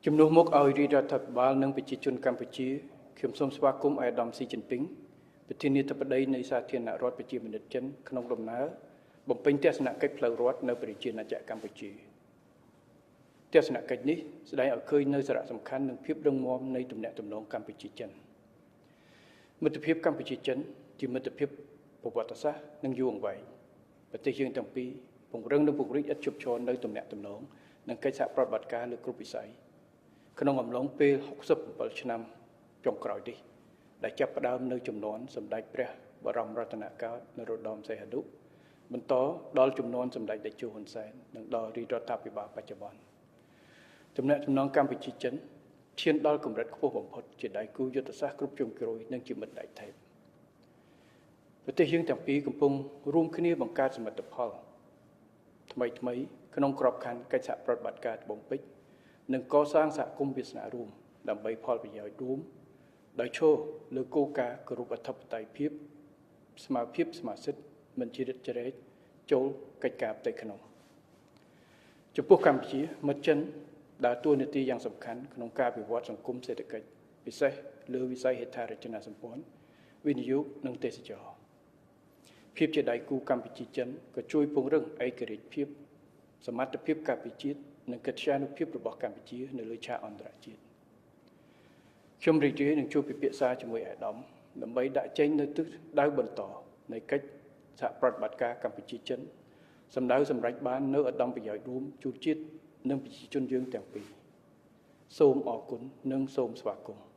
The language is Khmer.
ជំនួសមុខឲ្យរាជរដ្ឋាភិបាលនិងប្រជាជនកម្ពុជាខ្ញុំសូមស្វាគមន៍ឯកឧត្តមស៊ីជីនពីងប្រធានាធិបតីនៃសាធារណរដ្ឋប្រជាមានិតចិនក្នុងដំណើរបំពេញទស្សនកិច្ចផ្លូវរដ្ឋនៅប្រជាណាចក្រកម្ពុជាទស្សនកិច្ចនេះស្ដែងឲ្យឃើញនៅសារៈសំខាន់និងភាពរឹងមាំនៃទំនាក់ទំនងកម្ពុជាចិនមិត្តភាពកម្ពុជាចិនជាមិត្តភាពប្រវត្តិសាស្ត្រនិងយូរអង្វែងប្រទេសយើងទាំងពីរពង្រឹងនិងពង្រីកឥតឈប់ឈរនៅទំនាក់ទំនងនិងកិច្ចសហប្រតិបត្តិការលើគ្រប់វិស័យក្នុងអំឡុងពេល67ឆ្នាំចុងក្រោយនេះដែលចាប់ផ្ដើមនៅចំនួនសម្ដេចព្រះបរមរតនកោដ្ឋនរោត្តមសីហនុបន្តដល់ចំនួនសម្ដេចតេជោហ៊ុនសែននិងដល់រាជរដ្ឋាភិបាលបច្ចុប្បន្នទំនាក់ទំនងកម្ពុជាចិនឈានដល់កម្រិតខ្ពស់បំផុតជាដៃគូយុទ្ធសាស្ត្រគ្រប់ជ្រុងជ្រោយនិងជាមិត្តដែកថែបប្រទេសយើងទាំងពីរកំពុងរួមគ្នាបង្កើតសមិទ្ធផលថ្មីថ្មីក្នុងក្របខ័ណ្ឌកិច្ចសហប្រតិបត្តិការត្បូងពេជ្រនិងកសាងសហគមន៍វាសនារួមដើម្បីផលប្រយោជន៍រួមដោយឈរលើគោលការណ៍គោរពអធិបតេយ្យភាពស្មើភាពស្មើសិទ្ធិមិនជ្រៀតជ្រែកចូលកិច្ចការផ្ទៃក្នុងចំពោះកម្ពុជាមិត្តចិនដើរតួនាទីយ៉ាងសំខាន់ក្នុងការវិវត្តសង្គមសេដ្ឋកិច្ចពិសេសលើវិស័យហេដ្ឋារចនាសម្ព័ន្ធវិនិយោគនិងទេសចរណ៍ភាពជាដៃគូកម្ពុជាចិនក៏ជួយពង្រឹងឯករាជ្យភាពសមត្ថភាពកម្ពុជានិងកិត្យានុភាពរបស់កម្ពុជានៅលើឆាកអន្តរជាតិខ្ញុំរីករាយនឹងជួបពិភាក្សាជាមួយឯកឧត្តមដើម្បីដាក់ចេញនូវទិសដៅបន្តនៃកិច្ចសហប្រតិបត្តិការកម្ពុជាចិនសម្ដៅសម្រេចបាននូវឧត្តមប្រយោជន៍រួមជូនជាតិនិងប្រជាជនយើងទាំងពីរសូមអរគុណនិងសូមស្វាគមន៍។